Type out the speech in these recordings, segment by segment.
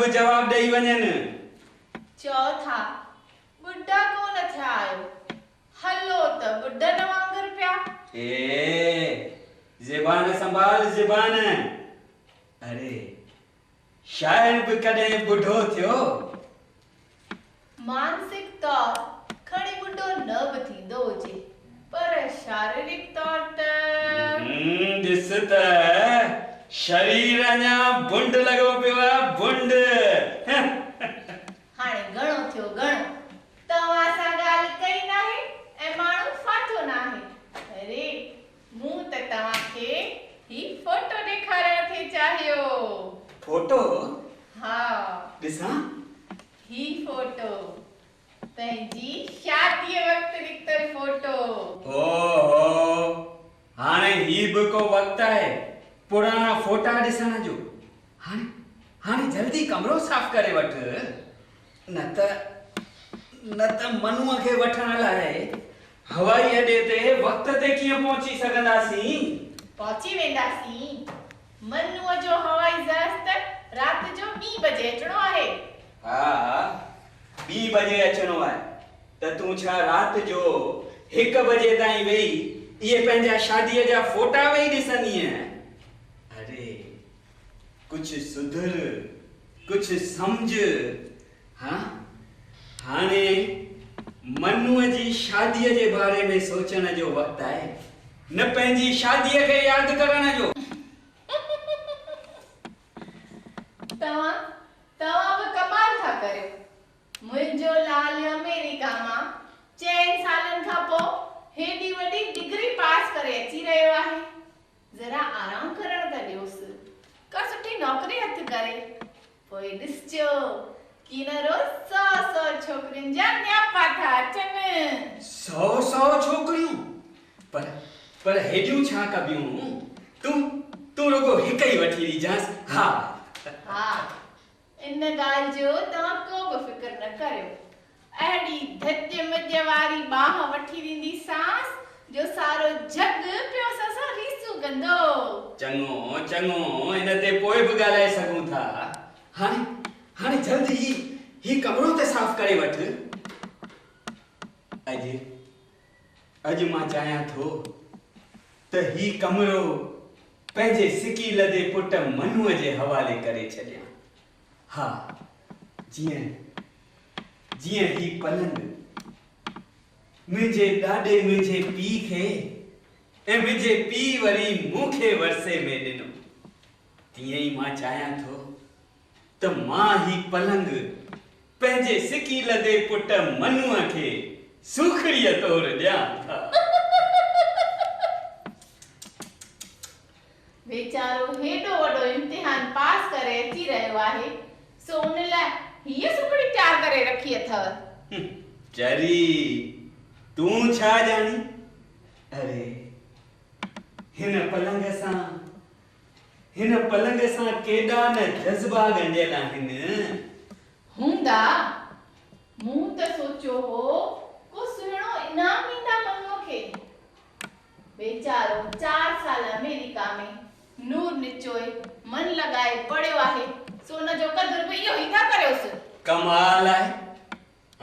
به جواب ڏئي وڃن. چئو ٿا ٻڍا ڪو نه ٿيا آهيو، هلو ته ٻڍن وانگر پيا. اي زبان سنڀال زبان. اڙي شاعر به ڪڏهن ٻڍو ٿيو؟ مانسڪ طور کڻي ٻڍو نه به ٿيندو هجي پر شاريرڪ طور ته. ڏس ته شرير اڃا بنڊ لڳو پيو آ بنڊ. هاڻي گهڻو ٿيو گهڻو. توهان سان ڳالهه ڪئي ناهي ۽ ماڻهو ڦاٿو ناهي. اري مون ته توهان کي هي فوٽو ڏيکارڻ ٿي چاهيو. فوٽو؟ ها. ڏسان. هي فوٽو. پنهنجي شاديء وقت نڪتل فوٽو. اوهو! هاڻي هي به ڪو وقت آهي پراڻا فوٽا ڏسڻ جو. هاڻي هاڻي جلدي ڪمرو صاف ڪري وٺ نه ته نه ته منوء کي وٺڻ لاء هوائي اڏي تي وقت تي ڪيئن پهچي سگهنداسين؟ پهچي وينداسين. منوء جو هوائي جهاز ته رات جو ٻين بجي اچڻو آهي. ها ٻين بجي اچڻو آهي ته تون ڇا رات جو هڪ بجي تائين ويهي اهي پنهنجا شاديء جا فوٽا ويهي ڏسندينء؟ اري ڪجهه سڌر، ڪجهه سمجهه. ها هاڻي منوء جي شاديء جي باري ۾ سوچڻ جو وقت آهي، نه پنهنجي شاديء کي ياد ڪرڻ جو. توهان، توهان به ڪمال ٿا ڪريو. منهنجو لال آمريڪا مان چئن سالن کان پوء هيڏي وڏي ڊگري پاس ڪري اچي رهيو آهي. ذرا آرام ڪرڻ ته ڏيوس. ڪا سٺي نوڪري هٿ ڪري. پوء ڏسجو ڪي نه روز سئو سئو ڇوڪرين جا نياپا ٿا اچن. سئو سئو ڇوڪريون؟ پر پر هيڏيون ڇا ڪبيون؟ تون تون رڳو هڪ ئي وٺي ڏجانس ها. ها ان ڳالهه جو توهان ڪو به فڪر نه ڪريو. اهڙي ڌڄ مڄ واري ٻانهن وٺي ڏينديسانس جو سارو جڳ پيو اسان سان ريسون ڪندو. چڱو چڱو ان تي پوء به ڳالهائي سگهون ٿا. هاڻي هاڻي جلد هي هي ڪمرو ته صاف ڪري وٺ. اڄ اڄ مان چاهيان ٿو ته هي ڪمرو پنهنجي سڪيلڌي پٽ منوء جي حوالي ڪري ڇڏيان. ها، جيئن جيئن هي پلنگ منهنجي ڏاڏي منهنجي پيء کي ۽ منهنجي پيء وري مون کي ورثي ۾ ڏنو، تيئن ئي مان چاهيان ٿو ته مان هي پلنگ پنهنجي سڪيلڌي پٽ منوء کي سوکڙيء طور ڏيان. ويچارو هيڏو وڏو امتحان پاس ڪري اچي رهيو آهي، سو ان لاء هيء سوکڙي تيار ڪري رکي اٿئو. چري، تون ڇا ڄاڻين؟ اري، هن پلنگ سان، هن پلنگ سان ڪيڏا نه جذبا ڳنڍيل آهن. هوندا، مون ته سوچيو هو ڪو سهڻو انعام ڏيندا منوء کي. ويچارو چار سال آمريڪا ۾ نور نچوئي من لڳائي پڙهيو آهي، سو ان جو قدر به اهو ئي ٿا ڪريوس. ڪمال آهي،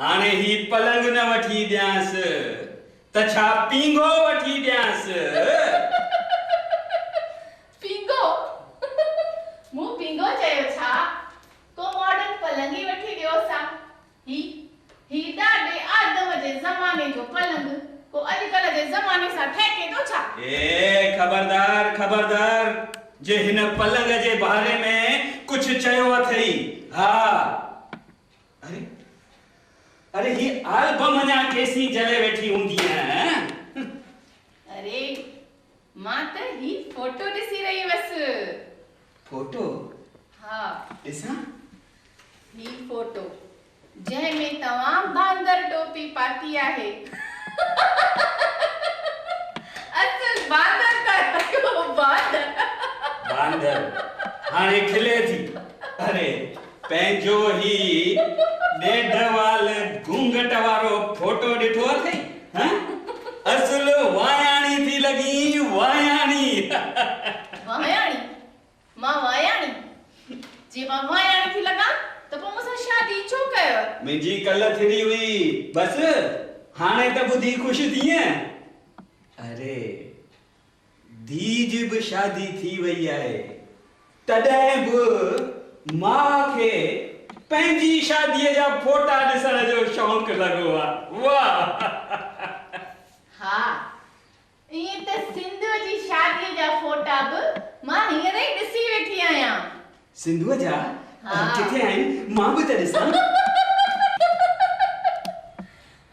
هاڻي هي پلنگ نه وٺي ڏيانس ته ڇا پينگهو وٺي ڏيانس. پينگهو؟ مون پينگهو چيو ڇا؟ ڪو ماڊرن پلنگ ئي وٺي ڏيوس ها. هي هي ڏاڏي آدم جي زماني جو پلنگ ڪو اڄڪلهه جي زماني سان ٺهڪي ٿو ڇا؟ اي خبردار خبردار جي هن پلنگ جي باري ۾ ڪجهه چيو اٿئي ها. اري اري هي آلبم اڃا ڪيسين جلي ويٺي هوندينء. اري مان ته هي فوٽو ڏسي رهي هئس. فوٽو؟ ها. ڏسان. هي فوٽو جنهن ۾ توهان باندر ٽوپي پاتي آهي. اصل باندر ٿا لڳو باندر. باندر هاڻي کلي ٿي. اري پنهنجو هي ڏيڍ وال گهونگهٽ وارو فوٽو ڏٺو اٿئي؟ هن اصل واياڻي ٿي لڳين واياڻي. واياڻي؟ مان واياڻي؟ جي مان واياڻي ٿي لڳان منهنجي ڪل ٿري هئي. بس هاڻي ته ٻڌي خوش ٿينء. اري ڌيء جي به شادي ٿي وئي آهي، تڏهن به ماء کي پنهنجي شاديء جا فوٽا ڏسڻ جو شوق لڳو آ. واهه! ها، ائين ته سنڌوء جي شاديء جا فوٽا به مان هينئر ئي ڏسي ويٺي آهيان. سنڌوء جا؟ ها. ڪٿي آهن؟ مان به ته ڏسان.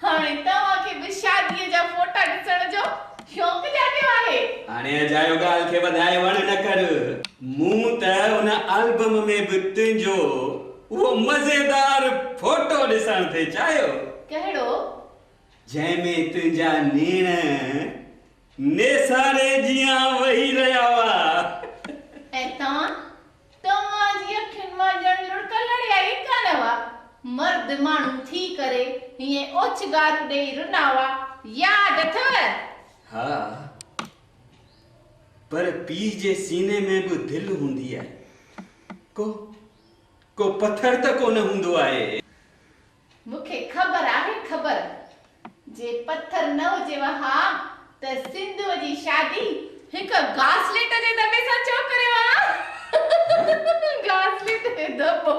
هاڻي توهان کي به شاديء جا فوٽا ڏسڻ جو شوق جاڳيو آهي؟ هاڻي اجايو ڳالهه کي وڌائي وڻ نه ڪر. مون ته ان البم ۾ به تنهنجو اهو مزيدار فوٽو ڏسڻ ٿي چاهيو. ڪهڙو؟ جنهن ۾ تنهنجا نيڻ نيساري جيان وهي رهيا هئا. ۽ توهان؟ توهان جي اکين مان ڄڻ لڙڪ لڙيا ئي ڪانه هئا. مرد ماڻهو ٿي ڪري هيئن اوڇنگارون ڏيئي رنا هئا، ياد اٿو؟ ها، پر پيء جي سيني ۾ به دل هوندي آهي. ڪو، ڪو پٿر ته ڪونه هوندو آهي. مون کي خبر آهي خبر. جي پٿر نه هجيو ها ته سنڌوء جي شادي هڪ گاسليٽ جي دٻي سان ڇو ڪريو ها؟ گاسليٽ جو دٻو.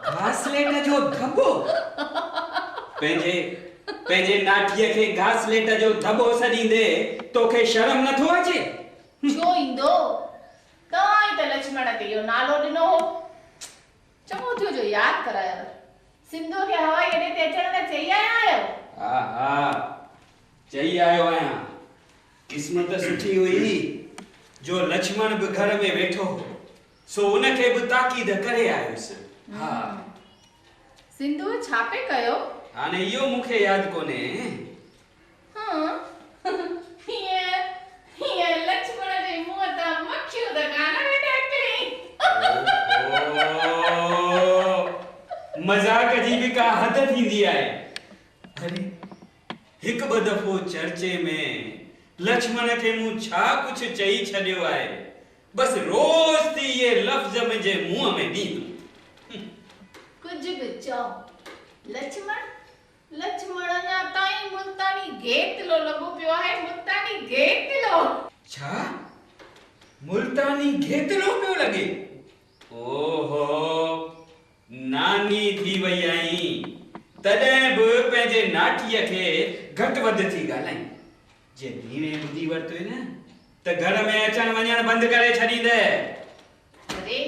گاسليٽ جو دٻو؟ پنهنجي پنهنجي ناٺيء کي گاسليٽ جو دٻو سڏيندي توکي شرم نٿو اچي؟ ڇو ايندو؟ توهان ئي ته لڇمڻ تي اهو نالو ڏنو هو. چڱو ٿيو جو ياد ڪرايو. سنڌوء کي هوائي اڏي تي اچڻ لاء چئي آيا آهيو؟ ها ها چئي آيو آهيان. قسمت سٺي هئي جو لڇمڻ به گهر ۾ ويٺو هو، سو ان کي به تاڪيد ڪري آيس. ها. سنڌوء ڇا پئي ڪيو؟ هاڻي اهو مون کي ياد ڪونهي. هان، هينئر هينئر لڇمڻ جي منهن تان مکيون ته ڪانه ويٺا اڪلين. اوهو، مذاق جي به ڪا حد ٿيندي آهي. اري، هڪ ٻه دفعو چرچي ۾ لڇمڻ کي مون ڇا ڪجهه چئي ڇڏيو آهي. بس روز ٿي اهي لفظ منهنجي منهن ۾ ڏيندو. ڪجهه به چئو، لڇمڻ لڇمڻ اڃا تائين ملتاني گيتلو لڳو پيو آهي، ملتاني گيتلو. ڇا؟ ملتاني گيتلو پيو لڳي؟ اوهو، ناني ٿي وئي آهين، تڏهن به پنهنجي ناٺيء کي گهٽ وڌ ٿي ڳالهائين. جي ڌيڻي ٻڌي ورتوئي نه ته گهر ۾ اچڻ وڃڻ بند ڪري ڇڏيندء. اري،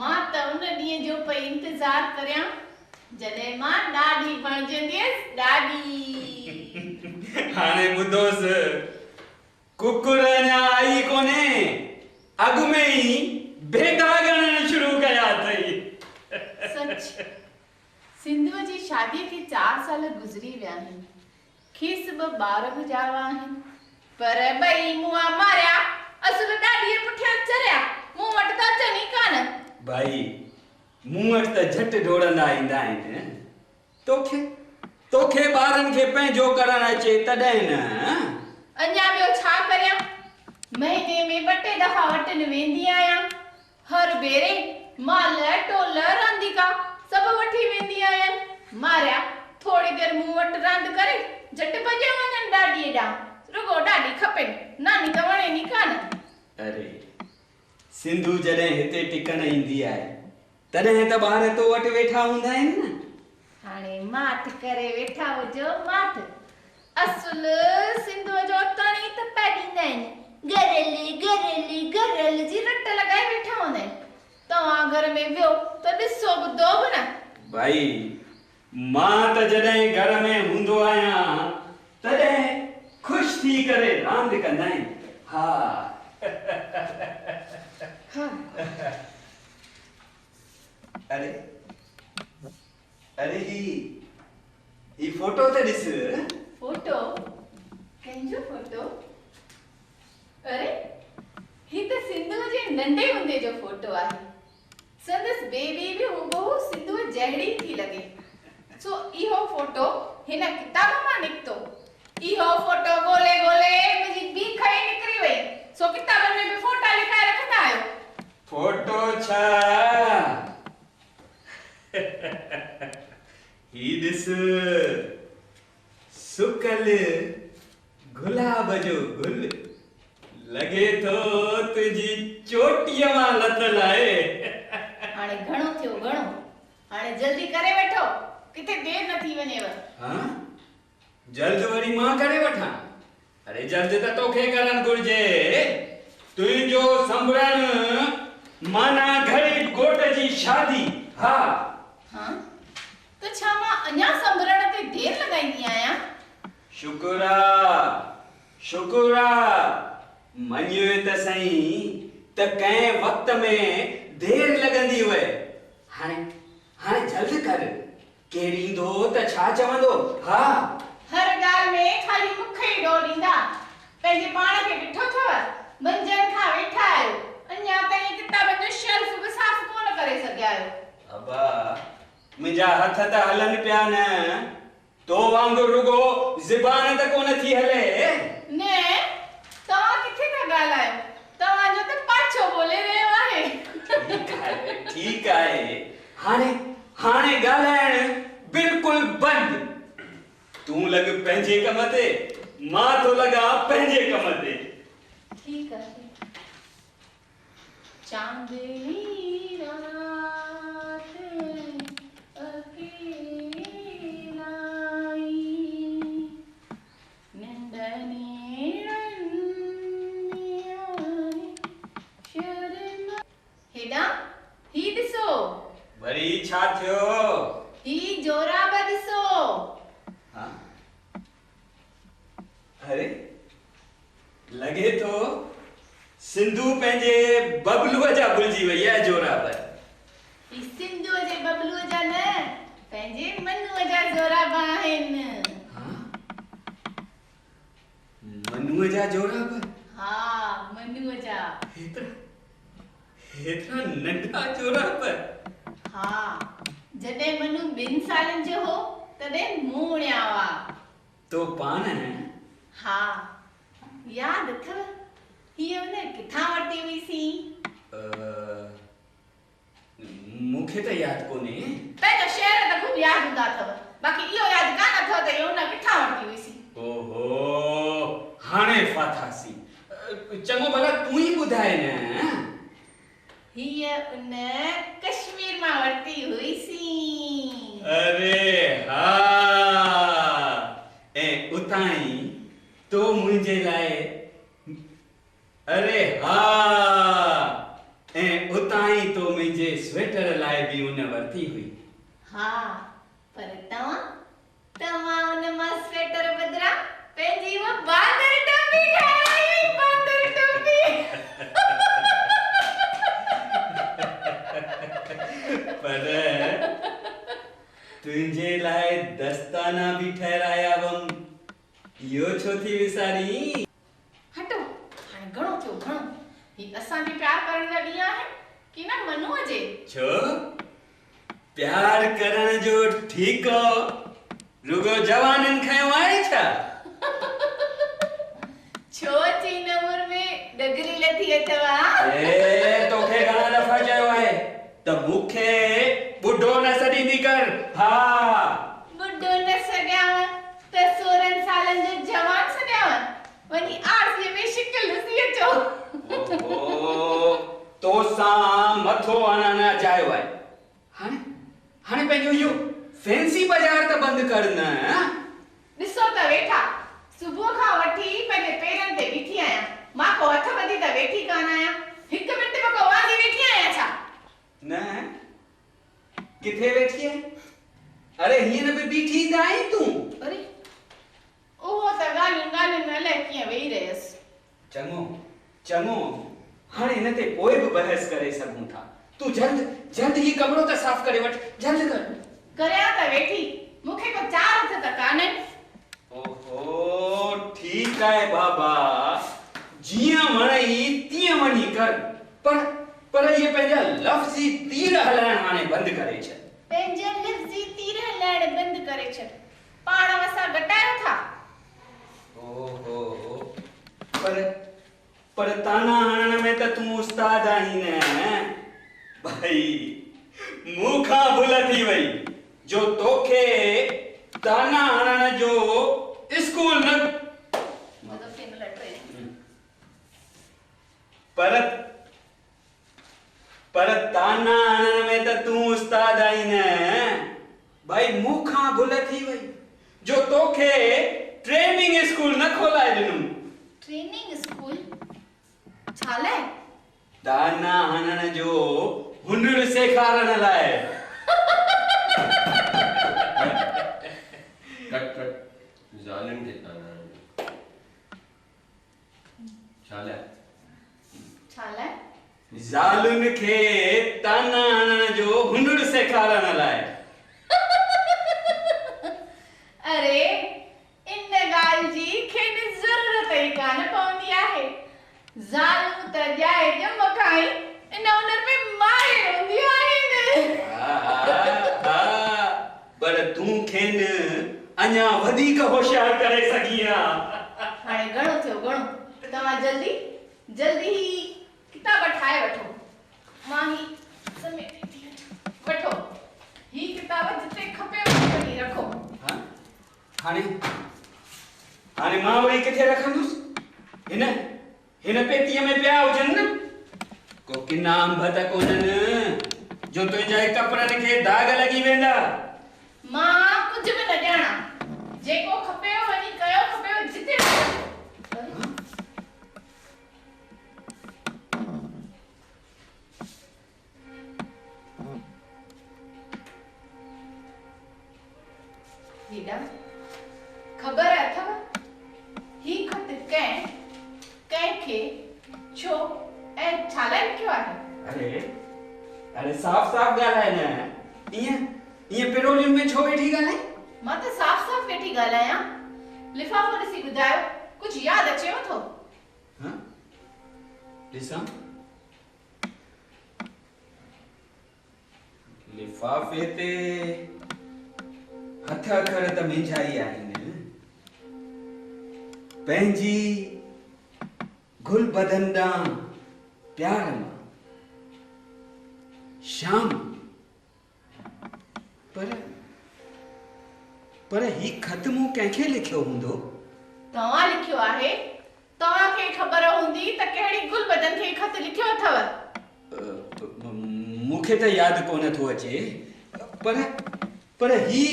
مان ته ان ڏينهن جو پئي انتظار ڪريان جڏهن مان ڏاڏي بڻجنديس، ڏاڏي. هاڻي ٻڌوس، ڪڪر اڃا آئي ڪونهي، اڳ ۾ ئي ڀيٽا ڳڻڻ شروع ڪيا اٿئي. سچ، سنڌوء جي شاديء کي چار سال گذري ويا آهن. کيس ٻه ٻار به ڄاوا آهن. پر ٻئي مئا ماريا، اصل ڏاڏيء پٺيان چريا، مون وٽ ته اچن ئي ڪانه. ڀائي، مون وٽ ته جهٽ ڊوڙندا ايندا آهن. توکي، توکي ٻارن کي پنهنجو ڪرڻ اچي تڏهن نه. اڃا ٻيو ڇا ڪريان؟ مهيني ۾ ٻه ٽي دفعا وٽن ويندي آهيان. هر ڀيري مال، ٽول، رانديڪا سڀ وٺي ويندي آهيان. ماريا ٿوري دير مون وٽ راند ڪري جهٽ ڀڄيو وڃن ڏاڏيء ڏانهن. رڳو ڏاڏي کپين، ناني ته وڻين ئي ڪانه. اري، سنڌو جڏهن هتي ٽڪڻ ايندي آهي، تڏهن ته ٻار تو وٽ ويٺا هوندا آهن نه. هاڻي ماٺ ڪري ويٺا هجو، ماٺ. اصل سنڌوء جو تڻ ئي ته پئي ڏيندا آهن. گرل، گرل، گرل جي رٽ لڳائي ويٺا هوندا آهن. توهان گهر ۾ ويو ته ڏسو ٻڌو به نه. ڀائي، مان ته جڏهن گهر ۾ هوندو آهيان، تڏهن خوش ٿي ڪري راند ڪندا آهن. ها. ها. اڙي اڙي هي هي فوٽو ته ڏس. فوٽو؟ ڪنهن جو فوٽو؟ اري هي ته سنڌوء جي ننڍي هوندي جو فوٽو آهي. سندس بيبي به هوبهو سنڌوء جهڙي ٿي لڳي. سو اهو فوٽو هن ڪتاب مان نڪتو. اهو فوٽو ڳولي ڳولي منهنجي بيک ئي نڪري وئي. سو ڪتابن ۾ به فوٽا لڪائي رکندا آهيو. فوٽو ڇا؟ هي ڏس سڪل گلاب جو گل لڳي ٿو تنهنجي چوٽيء مان لٿل آهي. هاڻي گهڻو ٿيو گهڻو. هاڻي جلدي ڪري وٺو ڪٿي دير نه ٿي وڃيو. ها جلد وري مان ڪري وٺان. اڙي جلد ته توکي ڪرڻ گهرجي. تنهنجو سنڀرڻ معنيٰ غريب گهوٽ جي شادي. ها. ها ته ڇا مان اڃا سنڀرڻ تي دير لڳائيندي آهيان؟ شڪر آ، شڪر آ، مڃيو ته سهين ته ڪنهن وقت ۾ دير لڳندي هئي. هاڻي، هاڻي جلد ڪر. ڪير ايندو ته ڇا چوندو؟ ها! هر ڳالهه ۾ خالي مون کي ئي ڏوهه ڏيندا. پنهنجي پاڻ کي ڏٺو اٿو؟ منجهند کان ويٺا آهيو، اڃا تائين ڪتابن جو شيلف به صاف ڪونه ڪري سگهيا آهيو. ابا، منهنجا هٿ ته هلن پيا نه، تو وانگر رڳو زبان ته ڪونه ٿي هلي. نه، توهان ڪٿي ٿا ڳالهايو؟ توهان جو ته پاڇو ٻولي رهيو آهي. ٺيڪ آهي، ٺيڪ آهي، هاڻي، هاڻي ڳالهائڻ بلڪل بند. تون لڳ پنهنجي ڪم تي، مان ٿو لڳان پنهنجي ڪم تي. ٺيڪ آهي. چاندني رات اڪيلائي ننڊ نيڻن ۾ آهي شرم. هيڏانهن هي ڏسو. وري ڇا ٿيو؟ هي جوراب ڏسو. ها؟ اري لڳي ٿو سنڌو پنهنجي ببلوء جا ڀلجي وئي آهي جوراب. هي سنڌوء جي ببلوء جا نه پنهنجي منوء جا جوراب آهن. ها منوء جا جوراب؟ ها منوء جا. هيترا هيترا ننڍا جوراب؟ ها جڏهن منو ٻن سالن جو هو تڏهن مون اڻيا هئا. تو پاڻ؟ ها، ياد اٿو هيء ان ڪٿان ورتي هئي سين؟ مون کي ته ياد ڪونهي. پنهنجا شعر ته خوب ياد هوندا اٿو، باقي اهو ياد ڪانه اٿو ته هيء ان ڪٿان ورتي هئي سين. اوهو، هاڻي ڦاٿاسين. چڱو ڀلا تون ئي ٻڌاء نه. هيء ان ڪشمير مان ورتي هئي سين. اري ها! ۽ اتان ئي تو منهنجي لاء اري ها! ۽ اتان ئي تو منهنجي سوئيٽر لاء به ان ورتي هئي. ها، پر توهان توهان ان مان سوئيٽر بدران پنهنجي اها باندر ٽوپي ٺاهرائي هئي، باندر ٽوپي. پر تنهنجي لاء دستانا به ٺهرايا هئم، اهو ڇو ٿي وسارين؟ هٽو، هاڻي گهڻو ٿيو گهڻو. هي اسان جي پيار ڪرڻ جا ڏينهن آهن ڪي نه منوء جي؟ ڇو؟ پيار ڪرڻ جو ٺيڪو رڳو جوانن کنيو آهي ڇا؟ ڇو اچي هن عمر ۾ ڏگري لٿي اٿو ها؟ اي توکي گهڻا دفعا چيو آهي ته مون کي ٻڍو نه سڏيندي ڪر ها. ٻڍو نه سڏيانء ته سورهن سالن جو جوان سڏيانء؟ وڃي آرسيء ۾ شڪل ڏسي اچو. اوهو توسان مٿو هڻڻ اجايو آهي. هاڻي هاڻي پنهنجو اهو فينسي بازار ته بند ڪر نه. ڏسو ته ويٺا. صبح کان وٺي پنهنجي پيرن تي بيٺي آهيان. مان ڪو هٿ ٻڌي ته ويٺي ڪانه آهيان. هڪ منٽ به ڪو واندي ويٺي آهيان ڇا؟ نه ڪٿي ويٺي آهين؟ اڙي هينئر به بيٺي ته آهين تون. اري اهو ته ڳالهين ڳالهين ۾ الائي ڪيئن ويهي رهيس. چڱو، چڱو، هاڻي هن تي پوء به بحث ڪري سگهون ٿا. تون جلد، جلد هي ڪمرو ته صاف ڪري وٺ، جلد ڪر. ڪريان ته ويٺي، مون کي ڪو چار هٿ ته ڪانهن. اوهو، ٺيڪ آهي بابا، جيئن وڻئي تيئن وڃي ڪر، پر، پر اهي پنهنجا لفظي تير هلائڻ هاڻي بند ڪري ڇڏ. پنهنجا لفظي تير هلائڻ بند ڪري ڇڏ. پاڻ وسان گهٽايو ٿا. اوهو پر پر طعنا هڻڻ ۾ ته تون استاد آهين نه. ڀائي مون کان ڀل ٿي وئي. جو توکي طعنا هڻڻ جو اسڪول نه پر پر طعنا هڻڻ ۾ ته تون استاد آهين نه. ڀائي مون کان ڀل ٿي وئي جو توکي ٽريننگ اسڪول نه کولائي ڏنم. ٽريننگ اسڪول ڇا لاء؟ طعنا هڻڻ جو هنر سيکارڻ لاء. ڪٽ ڪٽ زالن کي طعنا هڻڻ جو ڇا لاء؟ ڇا لاء؟ زالن کي طعنا هڻڻ جو هنر سيکارڻ لاء. اري ان ڳالهه جي کين ضرورت ئي ڪانه پوندي آهي. زالون ته ڄائي ڄم کان ئي ان هنر ۾ ماهر هونديون آهن. ها ها پر تون کين اڃا وڌيڪ هوشيار ڪري سگهين ها. هاڻي گهڻو ٿيو گهڻو. توهان جلدي جلدي هي ڪتاب ٺاهي وٺو. مان هي سميٽي ٿي وٺان. وٺو هي ڪتاب جتي کپيو اتي وڃي رکو. ها هاڻي هاڻي مان وري ڪٿي رکندس؟ هن هن پيتيء ۾ پيا هجن نه؟ ڪو ڪنا انب ته ڪونهن جو تنهنجي ڪپڙن کي داغ لڳي ويندا. مان ڪجهه به نه ڄاڻان. جيڪو کپيو وڃي ڪيو کپيو جتي وڃي رکو. هيڏانهن خبر اٿو هي خط ڪنهن، ڪنهن کي، ڇو ۽ ڇا لاء لکيو آهي؟ اڙي اڙي صاف صاف ڳالهاء نه ائين ائين پرولين ۾ ڇو ويٺي ڳالهائين؟ مان ته صاف صاف ويٺي ڳالهايان. لفافو ڏسي ٻڌايو ڪجهه ياد اچيو ٿو؟ ها ڏسان. لفافي تي هٿ اکر ته منهنجا ئي آهن. پنهنجي گل بدن ڏانهن پيار مان شام. پر پر هي خط مون ڪنهن کي لکيو هوندو؟ توهان لکيو آهي. توهان کي خبر هوندي ته ڪهڙي گل بدن کي خط لکيو اٿو. مون کي ته ياد ڪونه ٿو اچي. پر پر هي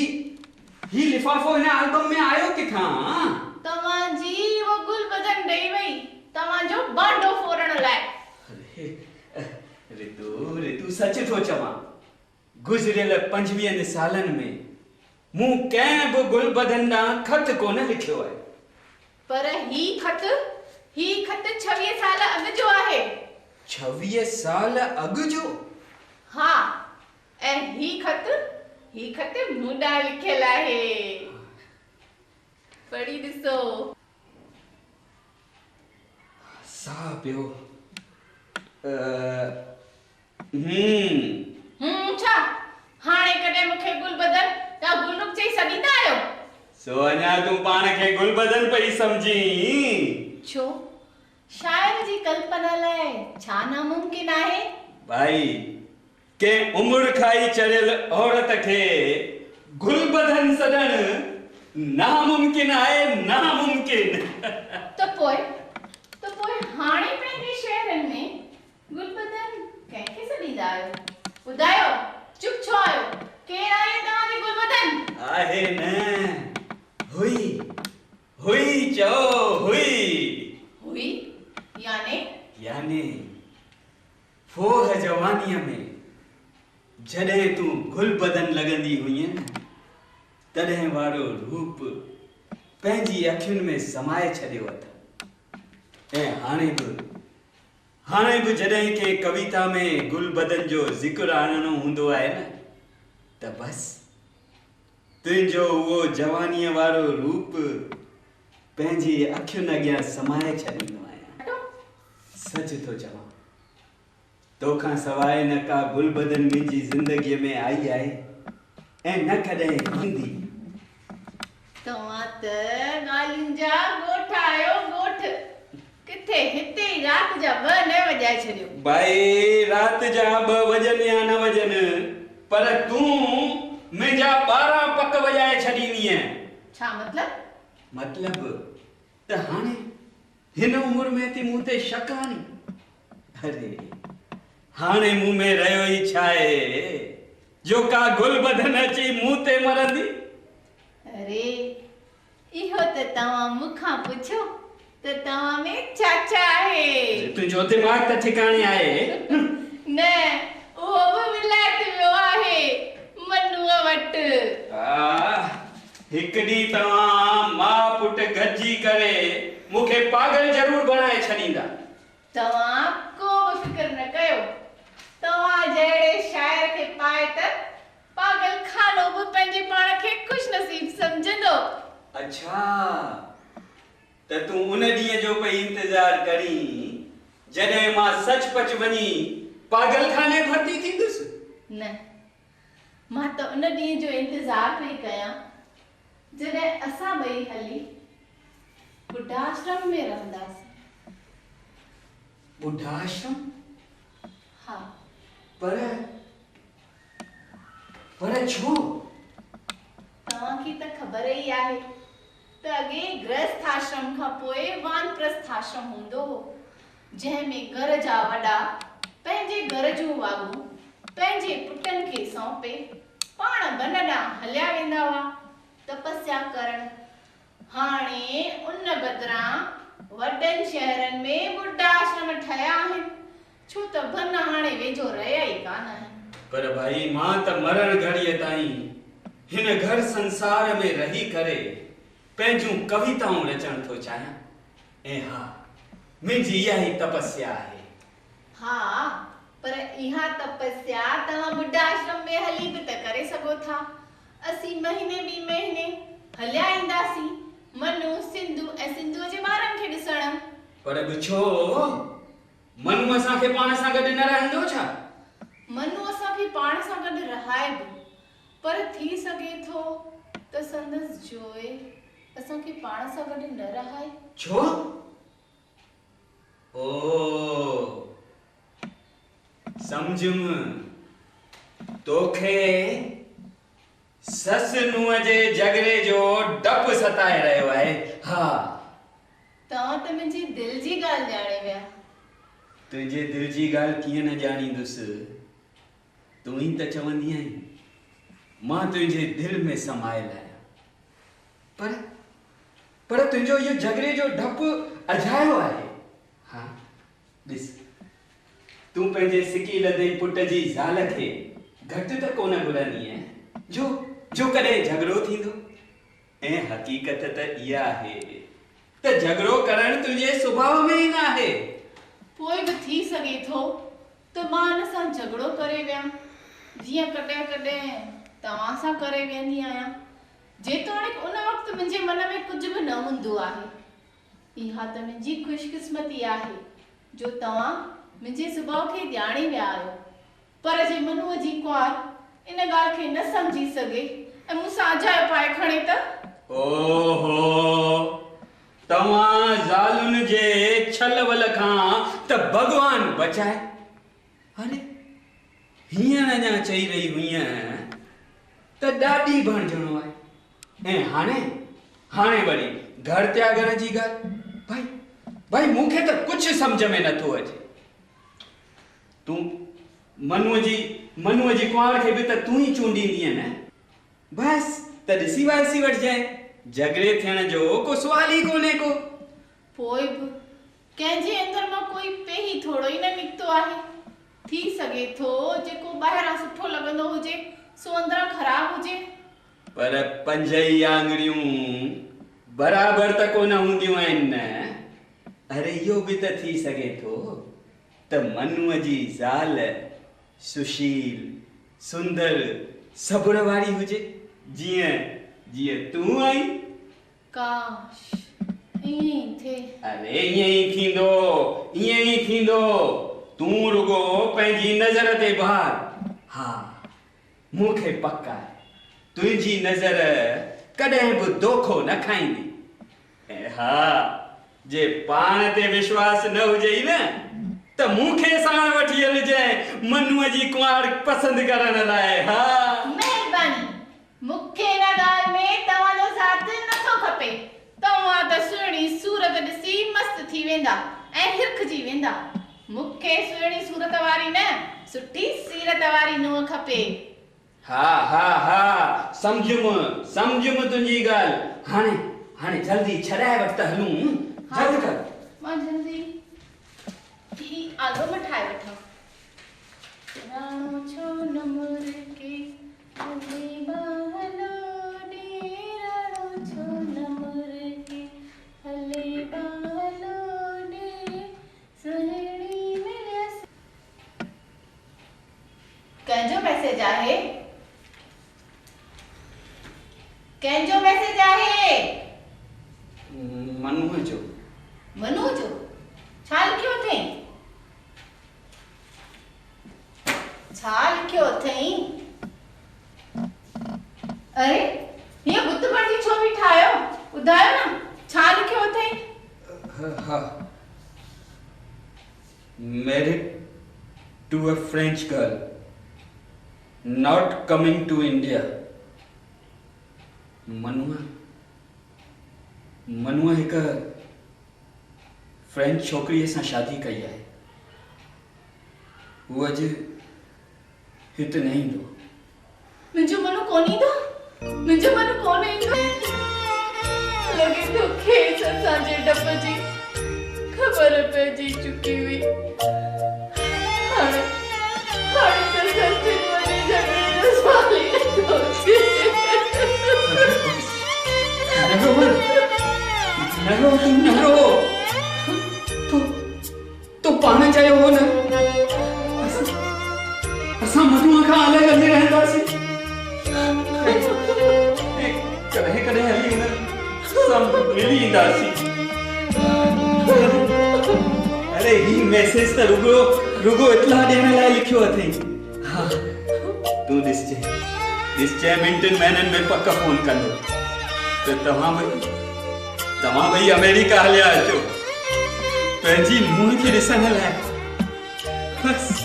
هي لفافو هن آلبم ۾ آيو ڪٿان؟ توهان جي اهو گل بدن ڏئي وئي توهان جو بانڊو ڦوڙڻ لاء. اري رتو رتو سچ ٿو چوان. گذريل پنجويهن سالن ۾ مون ڪنهن به گلبدن ڏانهن خط ڪونه لکيو آهي. پر هي خط، هي خط ڇويهه سال اڳ جو آهي. ڇويهه سال اڳ جو؟ ها، ۽ هي خط، هي خط مون ڏانهن لکيل آهي. پڙهي ڏسو. ساهه پيو. هون. هون ڇا؟ هاڻي ڪڏهن مون کي گلبدن يا گلرخ چئي سڏيندا آهيو؟ سو اڃا تون پاڻ کي گلبدن پئي سمجهين؟ ڇو؟ شاعر جي ڪلپنا لاء ڇا ناممڪن آهي؟ ڀائي، ڪنهن عمر کائي چڙهيل عورت کي گلبدن سڏڻ ناممڪن آهي، ناممڪن! ته پوء، ته پوء هاڻي پنهنجي شعرن ۾ گلبدن ڪنهن کي سڏيندا آهيو؟ ٻڌايو، چپ ڇو آهيو؟ ڪير آهي توهان جي گلبدن؟ آهي نه، هئي، هئي چئو، هئي. هئي يعني؟ يعني ڦوهه جوانيء ۾ جڏهن تون گلبدن لڳندي هئينء نه، تڏهن وارو روپ پنهنجي اکين ۾ سمائي ڇڏيو اٿم ۽ هاڻي به هاڻي به جڏهن ڪنهن ڪويتا ۾ گل بدن جو ذڪر آڻڻو هوندو آهي نه ته بس تنهنجو اهو جوانيء وارو روپ پنهنجي اکين اڳيان سمائي ڇڏيندو آهيان. سچ ٿو چوان توکان سواء نه ڪا گل بدن منهنجي زندگيء ۾ آئي آهي ۽ نه ڪڏهن ايندي. توهان ته ڳالهين جا ڳوٺ آهيو ڳوٺ. ڪٿي هتي ئي رات جا ٻه نه وڄائي ڇڏيو. ڀائي رات جا ٻه وڄن يا نه وڄن پر تون منهنجا 12 پڪ وڄائي ڇڏيندينء. ڇا مطلب؟ مطلب ته هاڻي هن عمر ۾ ٿي مون تي شڪ آڻين؟ اري هاڻي مون ۾ رهيو ئي ڇاهي جو ڪا گل بدن اچي مون تي مرندي؟ اري اهو ته توهان مون کان پڇو ته توهان ۾ ڇا ڇا آهي؟ تنهنجو دماغ ته ٺڪاڻي آهي. نه اهو به ولايت ويو آهي منوء وٽ. آه هڪ ڏينهن توهان ماء پٽ گڏجي ڪري مون کي پاڳل ضرور بڻائي ڇڏيندا. توهان ڪو به فڪر نه ڪيو. توهان جهڙي شاعر کي پائي ته پاڳل خانو به پنهنجي پاڻ کي خوش نصيب سمجهندو. اڇا ته تون ان ڏينهن جو پئي انتظار ڪرين جڏهن مان سچ پچ وڃي پاڳل خاني ڀرتي ٿيندس؟ نه مان ته ان ڏينهن جو انتظار پئي ڪيان جڏهن اسان ٻئي هلي ٻڍاشرم ۾ رهنداسين. ٻڍاشرم؟ ها. پر پر ڇو؟ توهان کي ته خبر ئي آهي ته اڳي گرهسٿاشرم کان پوء وانپرسٿاشرم هوندو هو، جنهن ۾ گهر جا وڏا پنهنجي گهر جون واڳون پنهنجي پٽن کي سونپي پاڻ بن ڏانهن هليا ويندا هئا تپسيا ڪرڻ. هاڻي ان بدران وڏن شهرن ۾ ٻڍاشرم ٺهيا آهن، ڇو ته بن هاڻي ويجهو رهيا ئي ڪانه آهن. پر ڀائي مان ته مرڻ گهڙيء تائين هن گهر سنسار ۾ رهي ڪري پنهنجون ڪويتائون رچڻ ٿو چاهيان ۽ ها منهنجي اها ئي تپسيا آهي. ها پر اها تپسيا توهان ٻڍا آشرم ۾ هلي به ته ڪري سگهو ٿا. اسين مهيني ٻي مهيني هليا اينداسين منو، سنڌو ۽ سنڌوء جي ٻارن کي ڏسڻ. پر ٻڇو منو اسان کي پاڻ سان گڏ نه رهائيندو ڇا؟ منو اسان کي پاڻ سان گڏ رهائي به، پر ٿي سگهي ٿو ته سندس جوء اسان کي پاڻ سان گڏ نه رهائي. ڇو؟ او سمجهيم، توکي سس نونهن جي جهڳڙي جو ڊپ ستائي رهيو آهي. ها. توهان ته منهنجي دل جي ڳالهه ڄاڻي ويا. تنهنجي دل جي ڳالهه ڪيئن نه ڄاڻيندس. تون ئي ته چوندي آهين، مان تنهنجي دل ۾ سمايل آهيان. پر، پر تنهنجو اهو جهڳڙي جو ڊپ اجايو آهي. ها، ڏس، تون پنهنجي سڪي لڌي پٽ جي زال کي گهٽ ته ڪونه گهرندينء، جو، جو ڪڏهن جهڳڙو ٿيندو. ۽ حقيقت ته اها آهي ته جهڳڙو ڪرڻ تنهنجي سڀاء ۾ ئي ناهي. پوء به ٿي سگهي ٿو ته مان ان سان جهڳڙو ڪري ويهان، جيئن ڪڏهن ڪڏهن توهان سان ڪري ويهندي آهيان. جيتوڻيڪ ان وقت منهنجي من ۾ ڪجهه به نه هوندو آهي. اها ته منهنجي خوش قسمتي آهي جو توهان منهنجي سڀاء کي ڄاڻي ويا آهيو. پر جي منوء جي ڪنوار ان ڳالهه کي نه سمجهي سگهي ۽ مون سان اجايو پائي کڻي ته؟ اوهو! توهان زالن جي ڇل ول کان ته ڀڳوان بچائي. اري! هينئر اڃا چئي رهي هئينء ته ڏاڏي بڻجڻو آهي ۽ هاڻي، هاڻي وري گهر تياڳڻ جي ڳالهه. ڀائي، ڀائي مون کي ته ڪجهه سمجهه ۾ نٿو اچي. تون منوء جي، منوء جي ڪنوار کي به ته تون ئي چونڊيندينء نه؟ بس ته ڏسي وائسي وٺجانء. جهڳڙي ٿيڻ جو ڪو سوال ئي ڪونهي ڪو. پوء به ڪنهن جي اندر مان ڪوئي پيهي ٿورو ئي نه نڪتو آهي. ٿي سگهي ٿو جيڪو ٻاهران سٺو لڳندو هجي سو اندران خراب هجي. پر پنج ئي آڱريون برابر ته ڪونه هونديون آهن نه؟ اري اهو به ته ٿي سگهي ٿو ته منوء جي زال سشيل، سندر، صبر واري هجي، جيئن جيئن تون آهين. ڪاش ائين ئي ٿئي. اري ائين ئي ٿيندو، ائين ئي ٿيندو، تون رڳو پنهنجي نظر تي بهار. ها، مون کي پڪ آهي، تنهنجي نظر ڪڏهن به دوکو نه کائيندي. ۽ ها، جي پاڻ تي وشواس نه هجئي نه ته مون کي ساڻ وٺي هلجانء منوء جي ڪنوار پسند ڪرڻ لاء. ها. مهرباني. मूंखे हिन ॻाल्हि में तव्हांजो साथ नथो खपे। तव्हां त सुहिणी सूरत ॾिसी मस्त थी वेंदा ऐं हिरखजी वेंदा। मूंखे सुहिणी सूरत वारी न, सुठी सीरत वारी नूंहं खपे। हा हा हा, सम्झुमि सम्झुमि तुंहिंजी ॻाल्हि। हाणे हाणे जल्दी छॾाए वठि त हलूं, जल्द कर। मां जल्दी ही आलो में ठाहे वठां। राणो छो न मुरके हले बालो ॾे, राणो छो न मुरके हले बालो ॾे, सुहिणी मिलियसि। कंहिंजो मैसेज आहे? कंहिंजो मैसेज आहे? मनूअ जो। मनूअ जो? छा लिखियो अथई? छा लिखियो अथई? अरे हीअं बुत बणिजी छो बीठा आहियो? ॿुधायो न, छा लिखियो अथई? हा, married to a French girl, not coming to India. मनुआ मनुआ हिक फ्रेंच छोकिरीअ सां शादी कई आहे। हू अॼु हिते न ईंदो। मुंहिंजो मनु कोन ईंदो? मुंहिंजो मनु कोन ईंदो? लॻे थो खेसि असांजे डप जी ख़बर पइजी चुकी हुई। हाणे हाणे त सचिन वञी झगड़े जो सवाल ई नथो अचे। न रो, न रो, तूं न रो। तो पाण चयो हो न, असां मनुआ खां अलॻि हली रहंदासीं। कॾहिं कॾहिं हली हुन सां मिली ईंदासीं। अरे ही मैसेज त रुगो रुगो इतला ॾियण लाइ लिखियो अथई। हा, तूं ॾिसजांइ ॾिसजांइ, ॿिनि टिनि महीननि में पक फ़ोन कंदो त तव्हां ॿई अमेरिका हलिया अचो पंहिंजी मुंहं खे ॾिसण लाइ। बसि।